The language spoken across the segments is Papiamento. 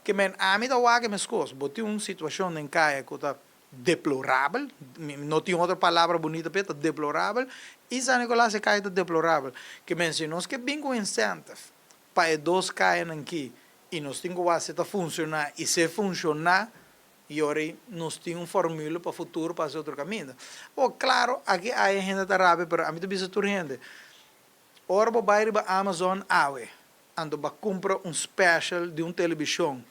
Ke men ami ta wak meskos, bo tin un situashon den kaya ku ta deplorabel, mi no tin otro palabra bunita p'e, ta deplorabel, i San Nicolas e kaya ta deplorabel. Ke men si nos ke bin ku incentive pa e dos kayanan ki i nos tin ku wak si ta funshoná i si e funshoná, i ora ei nos tin un formula pa futuro pa hasi otro kaminda. Bo, klaro, aki aya hende ta rabia, pero ami ta bisa tur hende, ora bo bai riba Amazon awe, anto bo a kumpra un special di un telebishon,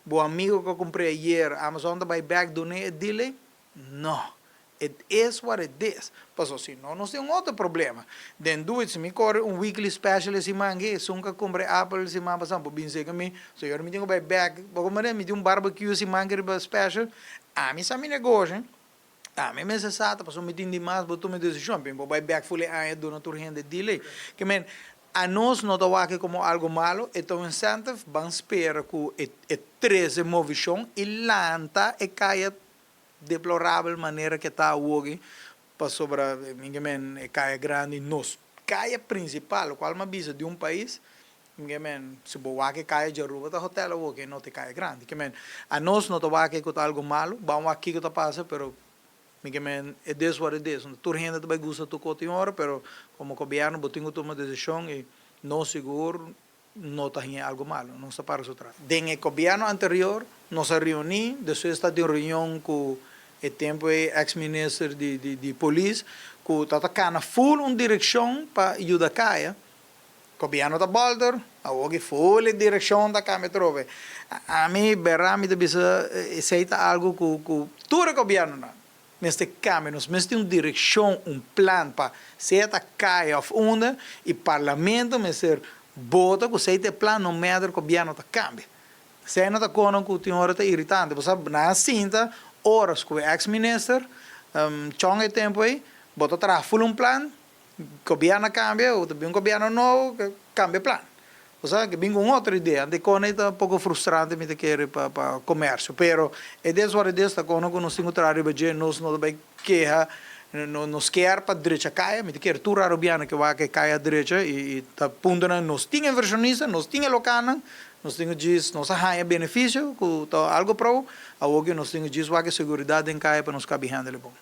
bo amigo ku a kumpr'é ayer, Amazon ta bai bèk dun'é e deal ei? No. It is what it is. Paso si no nos tin un otro problema. Den do it, si mi kore un weekly special e siman aki, esun ku a kumpra e Apple siman pasá por bin seka mi, so yora mi tin ku bai bèk. Bo komprende? Mi tin un barbecue siman aki riba special. Ami sa mi negoshi. Ami mester sa ta pasobra mi tin di mas bo tuma e desishon. Mi por bai bèk ful e aña duna tur hende deal ei. Ke men, anos no ta wak komo algu malu, e ta un incentive, ban spera ku e e trese movishon i lanta e kaya deplorabel manera ke ta awoki pasobra mi ke men e kaya grandi nos kaya prinsipal lokual mi a bisa di un pais mi ke men si bo wak e kaya dje Aruba ta hotel awoki e no ta e kaya grandi ke men anos no ta wak ku ta algu malu ban wak kiko ta pasa pero mi ke men it is what it is tur hende ta bai gusta tur kos tin ora pero komo gobièrnu bo tin ku tuma desishon i nos sigur no ta haña algo malo, nos ta para su tras. Den e gobierno anterior nos a reuni, despues ta tin reunion cu e tempo ey ex minister di di polis cu ta ta cana full un direccion pa yuda caya, gobierno ta bolter, awor ki full e direccion ta cambia atrobe. Ami bera mi ta bisa esey ta algo cu cu tur e gobiernonan Mester cambia, nos mester tin un direccion, un plan pa sea ta caya of unda y parlamento mester bota cu esey ta e plan, no matter gobierno ta cambia. Esey no ta cono cu tin ora ta iritante, bo sa nan a sinta horas cu e ex minister Chong e tempo ey, bo ta traha full un plan, Gobierno a cambia, o ta bin un gobierno nobo ke cambia plan. Osea ke bin cu un otro idea. Anto e cona ta un poco frustrante mi ta kere pa pa comercio. Pero e des wor e des ta cona cu nos tin cu traha riba dje, nos no ta bay keha, no nos kier pa drecha caya, mi ta kere tur Arubiano ke wak e caya drecha y y ta puntonan nos tin inversionista, nos tin e localnan, nos tin cu djis, nos a haya beneficio cu ta algo pro, awor ke nos tin cu djis wak e seguridad den caya pa nos cabi handle bon.